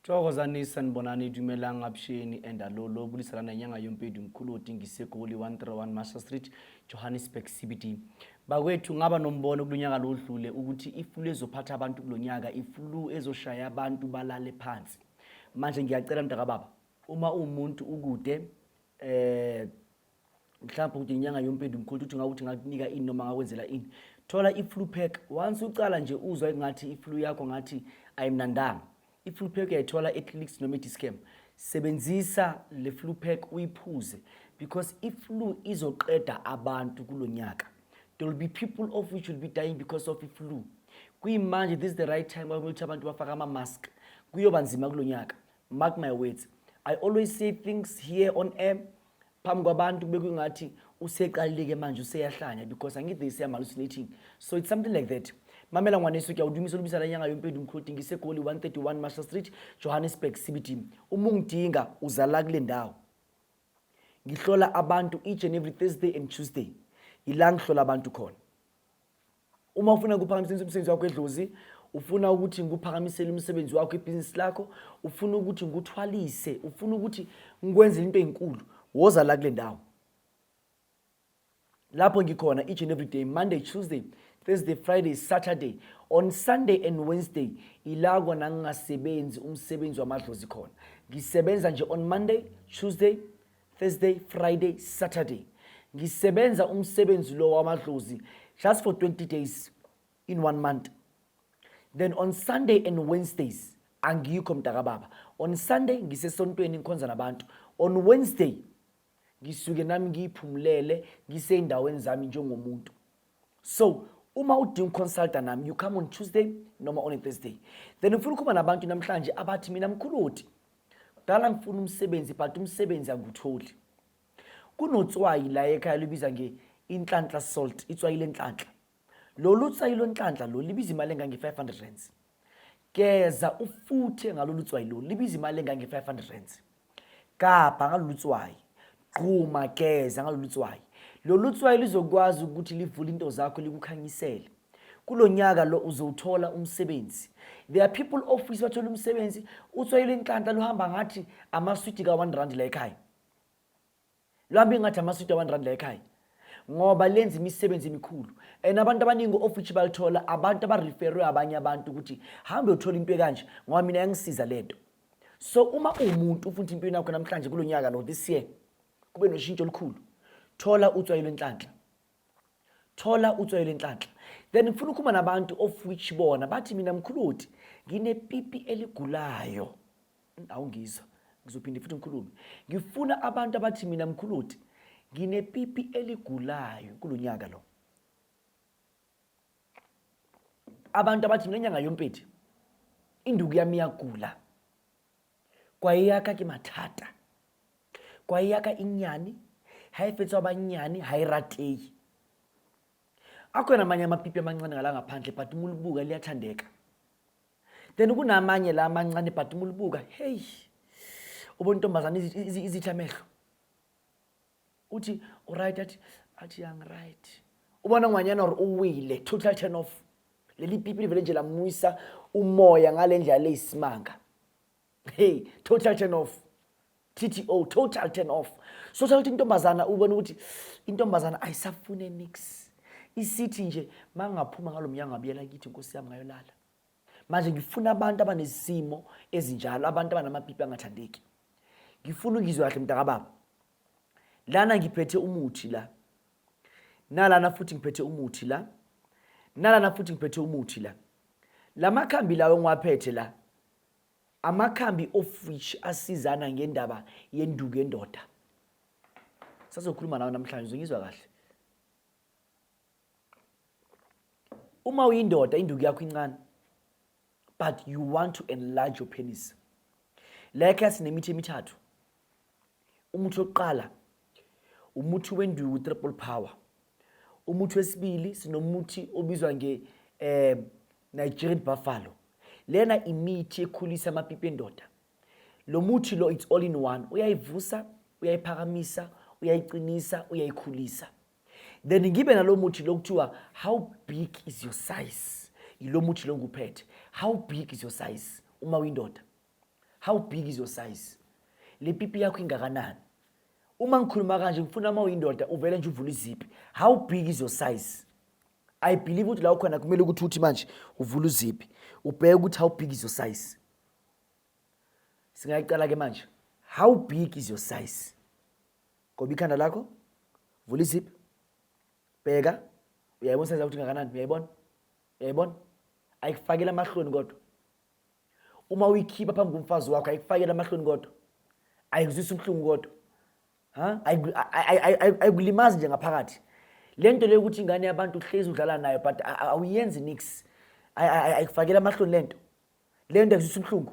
Thokozani sanibonani dumelang avuxeni and alolo bulisalana inyanga yompedu mkhulu ngisegoli 131 Marshall Street, Johannesburg CBD. Bakwethu, ngaba nombono kulonyaka lodlule ukuthi iflu ezophatha abantu kulonyaka, iflu ezoshaya abantu balale phansi. Manje ngiyacela mntakababa, uma uwumuntu ukude, mhlawumbe ukuthi inyanga yompedu mkhulu uthi ngawuthi ngakunika ini noma ngakwenzela ini, thola i-flu pack. Once ucala nje uzwa engathi i-flu yakho ngathi ayimnandanga, i-flu pack uyayithola e-Clicks noma e-Dis-Chem. Sebenzisa le flu pack uyiphuze because i-flu izoqeda abantu kulo nyaka. There will be people of which will be dying because of i-flu. Kuyimanje, this is the right time ukuthi abantu bafake ama-mask. Kuyoba nzima kulo nyaka, mark my words. I always say things here on air phambi kwabantu kube kungathi useqalile-ke manje useyahlanya, because angithi they say I'm hallucinating, so it's something like that. Mamela ngwaneso, ke awudumisa olubisa la nyanga yompedu mkhulu ngisegoli 131 Marshall Street, Johannesburg CBD. Uma ungidinga, uzala kule ndawo. Ngihlola abantu each and every Thursday and Tuesday, ila ngihlola abantu khona. Uma ufuna ukuphakamisa umsebenzi wakho edlozi, ufuna ukuthi ngikuphakamisele umsebenzi wakho, ibhizinisi lakho, ufuna ukuthi ngikuthwalise, ufuna ukuthi ngikwenzele into ezinkulu, woza la kule ndawo lapho ngikhona each and every day: Monday, Tuesday, Thursday, Friday, Saturday. On Sunday and Wednesday ila kona ngingasebenzi umsebenzi wamadlozi khona. Ngisebenza nje on Monday, Tuesday, Thursday, Friday, Saturday. Ngisebenza umsebenzi lo wamadlozi just for 20 days in one month. Then on Sunday and Wednesdays angikho, mntakababa. On Sunday ngisesontweni, ngikhonza nabantu. On Wednesday ngisuke nami ngiyiphumulele, ngisey'ndaweni zami njengomuntu. So uma udinga uconsulta nami, you come on Tuesday noma on a Thursday. Then ngifuna ukukhuluma nabantu namhlanje abathi, "Mina mkhuluti, kudala ngifuna umsebenzi but umsebenzi angiwutholi." Kunotswayi la ekhaya libiza nge-inhlanhla salt, itswayi lenhlanhla. Lolu tswayi lwenhlanhla lo libiza imali engange-500 rands. Geza ufuthe ngalolu tswayi lolu, libiza imali engange-500 rands. Gabha ngalolu tswayi, gquma, geza ngalolu tswayi. Lolu tswayi lizokwazi ukuthi livule into zakho, likukhanyisele. Kulo nyaka lo uzowuthola umsebenzi. There are people office bathola umsebenzi, utswayi lwenhlanhla luhamba ngathi amaswidi ka-1 rand la ekhaya, luhambe ngathi amaswidi ka-1 rand la ekhaya, ngoba lenza imisebenzi emikhulu. And abantu abaningi of which balithola abantu abareferwe abanye abantu ukuthi hambe uthola into ekanje, ngoba mina yangisiza lento. So uma uwumuntu ufuna impilo yakho namhlanje, kulo nyaka lo, this year, kube noshintsho olukhulu, thola utswayi lwenhlanhla, thola utswayi lwenhlanhla. Then ngifuna ukukhuluma nabantu of which bona bathi, "Mina mkhuluti, nginepipi eligulayo." Awungizwa, ngizophinde futhi ngikhulume. Ngifuna abantu abathi, "Mina mkhuluti, nginepipi eligulayo." Kulo nyaka lo, abantu abathi, "Mina nyanga yompethe, induku yami iyagula, kwayiyaka ke mathata, kwayiyaka inyani, ha e fetsa ba nyane, ha e ratei." Akhona amanye amapipi amancane ngala ngaphandle, but uma ulibuka liyathandeka. Then kunamanye la amancane, but uma ulibuka, hey, ubona intombazane izithi amehlo, uthi uright, athi yang right, ubona ngwanyana or uwile, total turn off. Leli pipi livele nje lamwisa umoya ngale ndlela leyisimanga. Hey, total turn off, TTO, total turn off. So thola ukuthi intombazana, ubona ukuthi intombazana ayisafune nix, isithi nje mangaphuma ngalo mnyango ngabuyela kithi, nkosi yami, ngayolala. Manje ngifuna abantu abanesimo ezinjalo, abantu abanamapipi angathandeki. Ngifuna ungizwe kahle, mntakababa. Lana ngiphethe umuthi la, nalana futhi ngiphethe umuthi la, nalana futhi ngiphethe umuthi la. Lamakhambi lawo engiwaphethe la, amakhambi of which asizana ngendaba yenduku yendoda. Sazokhuluma nawe namhlanje, uzongizwa kahle. Uma uyindoda, induku yakho incane but you want to enlarge your penis, la ekhaya sinemithi emithathu. Umuthi wokuqala, umuthi wenduku, triple power. Umuthi wesibili, sinomuthi obizwa nge Nigerian Buffalo. Lena imithi ekhulisa amapipi endoda. Lo muthi lo, it's all in one, uyayivusa, uyayiphakamisa, uyayiqinisa, uyayikhulisa. Then ngibe nalo muthi lo kuthiwa "How big is your size?" Yilo muthi lo nguphethe, "How big is your size?" Uma uyindoda, How big is your size? Le pipi yakho ingakanani? Uma ngikhuluma kanje, ngifuna uma uyindoda uvele nje uvule iziphi. How big is your size? I believe ukuthi la ukhona kumele ukuthi uthi manje uvule uziphi, ubheke ukuthi how big is your size. Singayicala ke manje. How big is your size? Goba ikhanda lakho, vula iziphi, bheka, uyayibona size ukuthi ingakanani? Uyayibona? Uyayibona? Ayikufakela amahloni kodwa. Uma uyikhipha phambi komfazi wakho, ayikufakela amahloni kodwa. Ayikuzwisa ubuhlungu kodwa. Ha? Ayikulimazi nje ngaphakathi. Le nto leyo ukuthi ingane yabantu uhlezi udlala nayo but awuyenzi nix. Ayikufakela amahloni lento. Le nto ayikuzwisa ubuhlungu.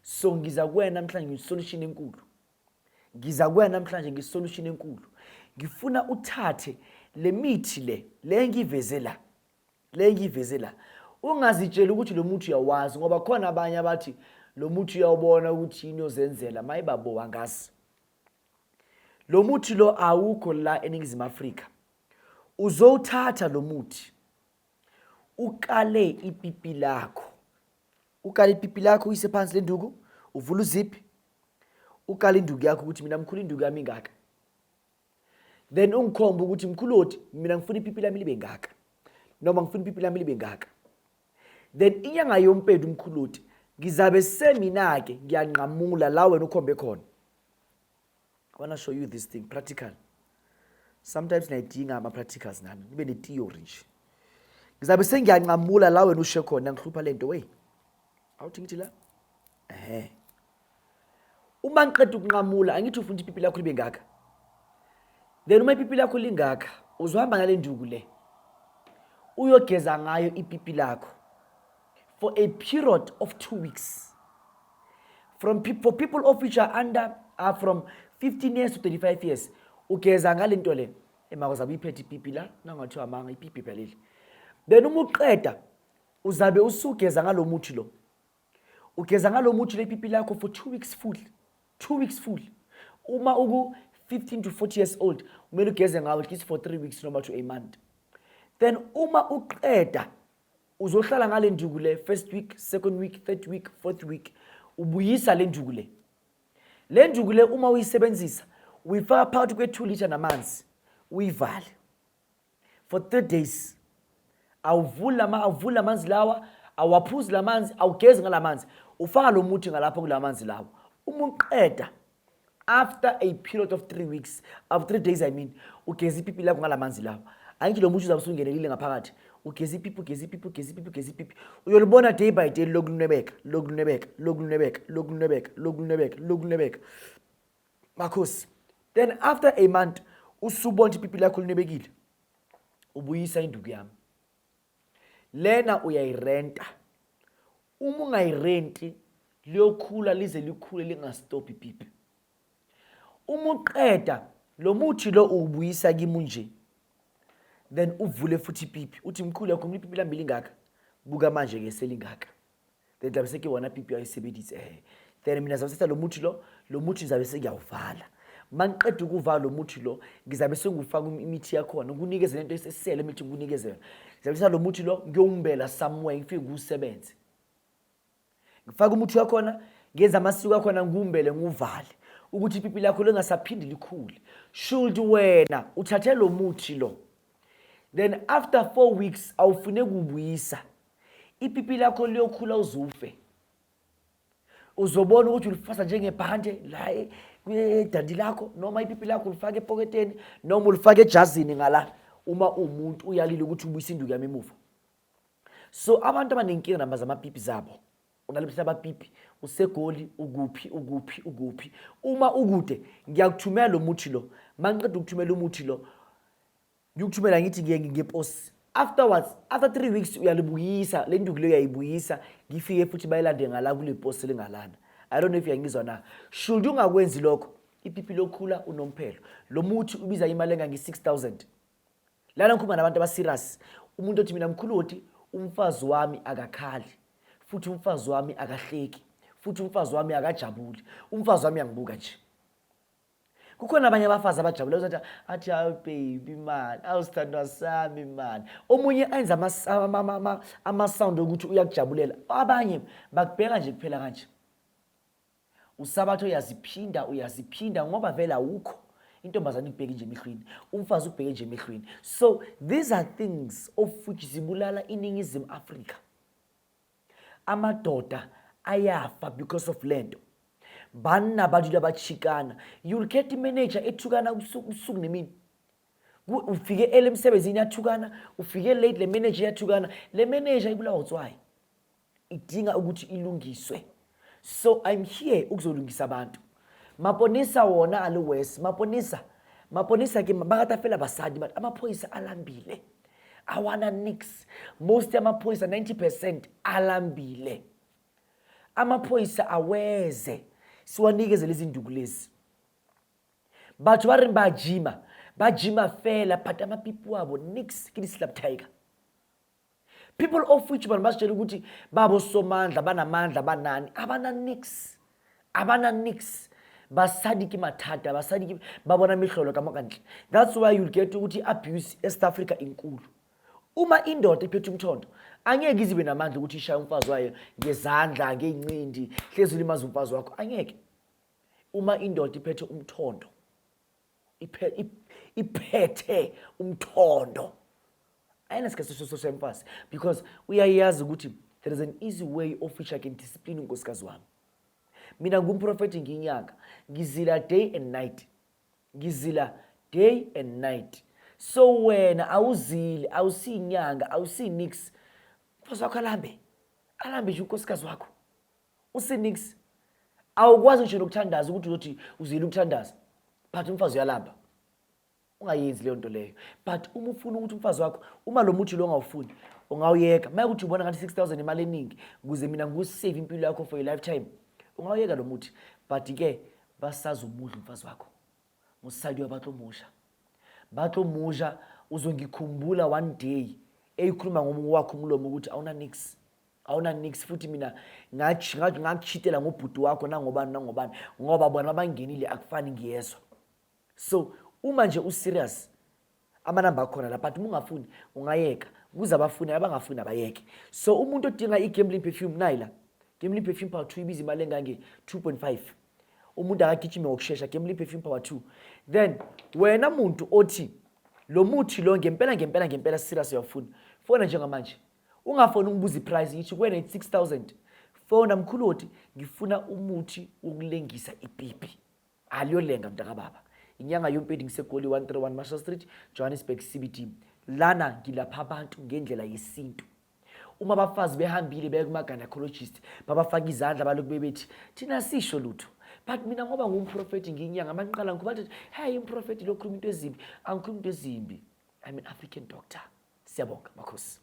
So ngiza kuwena namhlanje ngisolution enkulu. Ngiza kuwena namhlanje ngisolution enkulu. Ngifuna uthathe le mithi le engiyiveze la. Le engiyiveze la. Ungazitsheli ukuthi lo muthi uyawazi, ngoba khona abanye abathi lo muthi uyawubona ukuthi yini ozenzela. Mayibabo, angazi. Lo muthi lo awukho la eNingizimu Afrika. Uzowuthatha lo muthi, ukale ipipi lakho. Ukale ipipi lakho, uyise phansi le nduku, uvule uziphi, ukale induku yakho ukuthi mina mkhulu induku yami ingaka. Then ungikhombe ukuthi mkhulu othi mina ngifuna ipipi lami libe ngaka, noma ngifuna ipipi lami libe ngaka. Then inyanga yompedu mkhulu othi ngizabe semina-ke ngiyanqamula la wena ukhombe khona. I wanna show you this thing practical. Sometimes ngiyayidinga ama-practicals nami, nibe ne-theory nje. Ngizabe sengiyanqamula la wena ushe khona, ngihlupha lento wey. Awuthi ngithi la. Ehhe. Uma ngiqeda ukunqamula, angithi ufuna ipipi lakho libe ngaka. Then uma ipipi lakho lingaka, uzohamba ngale nduku le. Uyogeza ngayo ipipi lakho for a period of 2 weeks. For people of which are under are from 15 years to 35 years, ugeza ngale nto le. Emakuzabe uyiphethe ipipi la, nangathiwa amanga ipipi phela leli. Then uma uqeda uzabe usugeza ngalo muthi lo. Ugeza ngalo muthi le pipi lakho for 2 weeks full. 2 weeks full. Uma uku 15 to 40 years old, kumele ugeze ngawo at least for 3 weeks noma to a month. Then uma uqeda uzohlala ngale nduku le first week, second week, third week, fourth week, ubuyisa le nduku le. Le nduku le uma uyisebenzisa, uyifaka phakathi kwe-2 liter namanzi, uyivale for 3 days. Awuvuli amanzi lawa, awaphuzi lamanzi, awugezi ngalamanzi, ufaka lo muthi ngalapho kulamanzi lawa. Uma uqeda after a period of 3 weeks, of 3 days I mean, ugeza ipipi lakho ngalamanzi lawa. Angithi lo muthi uzabe usungenelile ngaphakathi. Ugeza ipipi, ugeza ipipi, ugeza ipipi, ugeza ipipi. Uyolibona day by day lokunwebeka, lokunwebeka, lokunwebeka, lokunwebeka, lokunwebeka, lokunwebeka. Makhosi. Then after a month usubona ipipi lakho linwebekile. Ubuyisa induku yami. Lena uyayirenta. Uma ungayirenti liyokhula lize likhule lingastop ipipi. Uma uqeda lo muthi lo uwubuyisa kimi nje. Then uvule futhi ipipi. Uthi mkhulu yakho ipipi lami lingaka. Buka manje ke selingaka. Then tlabe se ke bona pipi ayisebenzise. Then mina ngizawuthatha lo muthi lo, lo muthi ngizabe sengiyawuvala. Mangiqeda ukuvala lo muthi lo, ngizabe sengufaka imithi yakhona, ngikunikeze lento esele imithi ngikunikeze yona. Ngizabe sengithatha lo muthi lo ngiyowumbela somewhere ngifike ngiwusebenze. Ngifaka umuthi wakhona, ngenza amasiko akhona, ngiwumbele ngiwuvale ukuthi ipipi lakho lingasaphindi likhule. Should wena uthathe lo muthi lo, then after 4 weeks awufune kuwubuyisa, ipipi lakho liyokhula uzufe. Uzobona ukuthi ulifasa njengebhande la edandi lakho, noma ipipi lakho ulifaka epoketeni, noma ulifaka ejazini ngala. Uma umuntu uyalile ukuthi ubuyise induku yami emuva. So abantu abanenkinga namba zamapipi zabo, unalibisa abapipi, useGoli, ukuphi, ukuphi, ukuphi. Uma ukude ngiyakuthumela lo muthi lo. Mangiqeda ukuthumela umuthi lo, ngikuthumela ngithi ngiye ngeposi. Afterwards, after 3 weeks uyalibuyisa le nduku leyo, uyayibuyisa, ngifike futhi bayilande ngala kule posi lingalana. I don't know if uyangizwa na. Should ungakwenzi lokho, ipipi lokhula unomphelo. Lo muthi ubiza imali engange-6000. Lana ngikhuluma nabantu abaserious. Umuntu othi mina mkhulu othi umfazi wami akakhali, futhi umfazi wami akahleki, futhi umfazi wami akajabuli, umfazi wami uyangibuka nje. Kukhona abanye abafazi abajabula uzothi athi hawu baby man, awusithandwa sami man. Omunye enza ama-sound okuthi uyakujabulela, abanye bakubheka nje kuphela kanje. Usabatha uyaziphinda, uyaziphinda ngoba vele awukho. Intombazane ikubheke nje emehlweni, umfazi ukubheke nje emehlweni. So these are things of which zibulala iNingizimu Afrika. Amadoda ayafa because of lento. Banna ba dula ba chikana. You'll get manager ethukana ubusuku nemini. Ufike early emsebenzini yathukana, ufike late le manager yathukana. Le manager ibulawa utswayi. Idinga ukuthi ilungiswe. So I'm here ukuzolungisa abantu. Maponisa wona a le worse. Maponisa, maponisa ke ba rata fela basadi, but amaphoyisa alambile. Awana nix. Most yamaphoyisa, 90% alambile. Amaphoyisa aweze siwanikeze lezi nduku lezi. Batho ba reng ba jima, ba jima fela, but amapipi wabo nix, ke di-slap tiger. People of which bantu basitshela ukuthi babo somandla, banamandla, banani, abana nix, abana nix. Basadi ke mathata, basadi ke ba bona mehlolo ka mo ka ntle. That's why you'll get ukuthi abuse eSouth Africa inkulu. Uma indoda iphethe umthondo, angeke izibe namandla ukuthi ishaye umfazi wayo ngezandla, ngey'ncindi, hlezi ulimaza umfazi wakho, angeke. Uma indoda iphethe umthondo, iphethe umthondo, ayinasikhathi semfazi, because uyayazi ukuthi there is an easy way of which I can discipline unkosikazi wami. Mina ngumprofethi, ngiyinyanga, ngizila day and night, ngizila day and night. So wena awuzili, awusiyinyanga, awusinix. Umfazi wakho alambe, alambe nje unkosikazi wakho, usinix. Awukwazi ngisho nokuthandaza ukuthi uzothi uzile ukuthandaza, but umfazi uyalamba. Ungayenzi leyo nto leyo. But uma ufuna ukuthi umfazi wakho, uma lo muthi lo ongawufuni, ungawuyeka. Uma ukuthi ubona ngathi 6000 imali eningi ukuze mina ngikusave impilo yakho for a lifetime, ungawuyeka lo muthi. But ke basazomudla umfazi wakho, mosadi wa ba tlo moja, ba tlo moja. Uzongikhumbula one day eyikhuluma ngomwakho umlomo ukuthi awuna nix, awuna nix. Futhi mina ngakuchitela ngobhuti wakho nangobani nangobani, ngoba bona bangenile, akufani, ngiyezwa. So uma nje userious, amanamba akhona la, but uma ungafuni ungayeka, kuze abafuni, abangafuni abayeke. So umuntu odinga i-gambling perfume, nayi la gambling perfume power 2, ibiza imali engange-2.5. Umuntu akagijime ngokushesha, gambling perfume power 2. Then wena muntu othi lo muthi lo ngempela ngempela ngempela serious uyawufuna, fona njengamanje. Ungafoni ungibuza iprice, ngithi kuwena it's 6000. Fona, mkhulu, othi ngifuna umuthi wokulengisa ipipi, aliyolenga mntakababa. Inyanga yompedi, ngiseGoli, 131 Marshall Street, Johannesburg CBD. Lana ngilapha abantu ngendlela yesintu. Uma abafazi behambile beye kuma-gynecologist, babafaka izandla, balokhu bebethi thina sisho lutho, but mina ngoba ngumprofethi, ngiyinyanga, mangiqala ngikho bathi, "Hey, umprofethi lo khuluma into ezimbi." Angikhuluma into ezimbi, I'm an African doctor. Siyabonga, makhosi.